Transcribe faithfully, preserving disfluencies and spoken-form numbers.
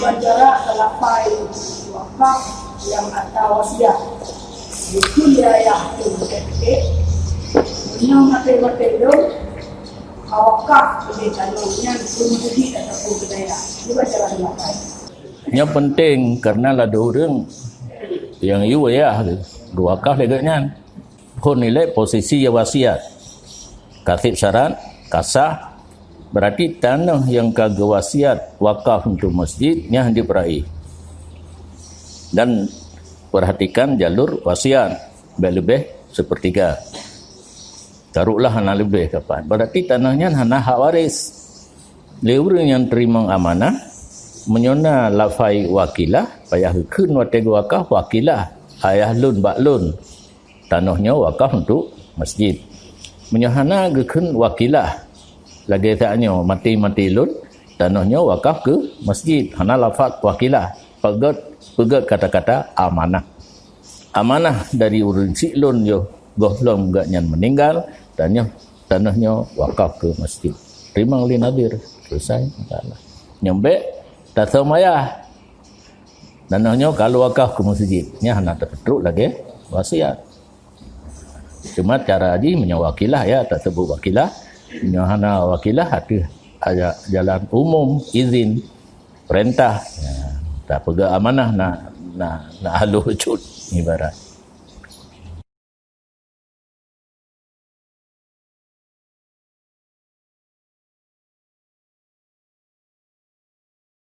Bancara talapai wakaf nyang ata wasiat. Bukon ya ayah tu beuteutek. Meunyoe maté-maté lôn, ka wakaf keu tanoh nyan keu meuseujid ataupun keu dayah. Di bancara talapai. Nyoe penting karena ladôm ureuëng nyang yue ayah tu, geuwakaf lé geuh nyan. Phon ilée posisi ya wasiat. Ka sép syarat, ka sah, berarti tanoh nyang ka geuwasiat wakaf untuk masjid nyan dipeurahi. Dan perhatikan jalur wasiat, bèk leubeh sepertiga. Taruhlah hana leubeh kapan. Berarti tanoh nyan hana hak waris. Lé ureuëng nyang teurimong amanah, meunyoe na lafai wakilah, payah geukheun watée geuwakaf wakilah, ayah lôn bak lôn. Tanoh nyoe wakaf untuk masjid. Meunyoe hana geukheun wakilah, lagée that nyoe, maté-maté lôn, tanoh nyoe wakaf keu masjid. Hana lafaz wakilah, peugét, peugét kata-kata amanah. Amanah dari ureuëng syiek lôn yoh gohlom geuh nyan meuninggal, tanoh, tanoh nyoe wakaf keu masjid. Teurimong lé nadhir, selesai masalah. Nyoe bèk taseumayah. Tanoh nyoe ka lôn wakaf keu masjid. Nyan hana tapeutrok lagée wasiat. Cuma cara jih meunyoe wakilah ya, taseubut wakilah. Meunyoe hana wakilah, ateueh aja-, jalan umum, izin, perintah. Ya, tapeugah amanah na, na, na halôh cut ibarat.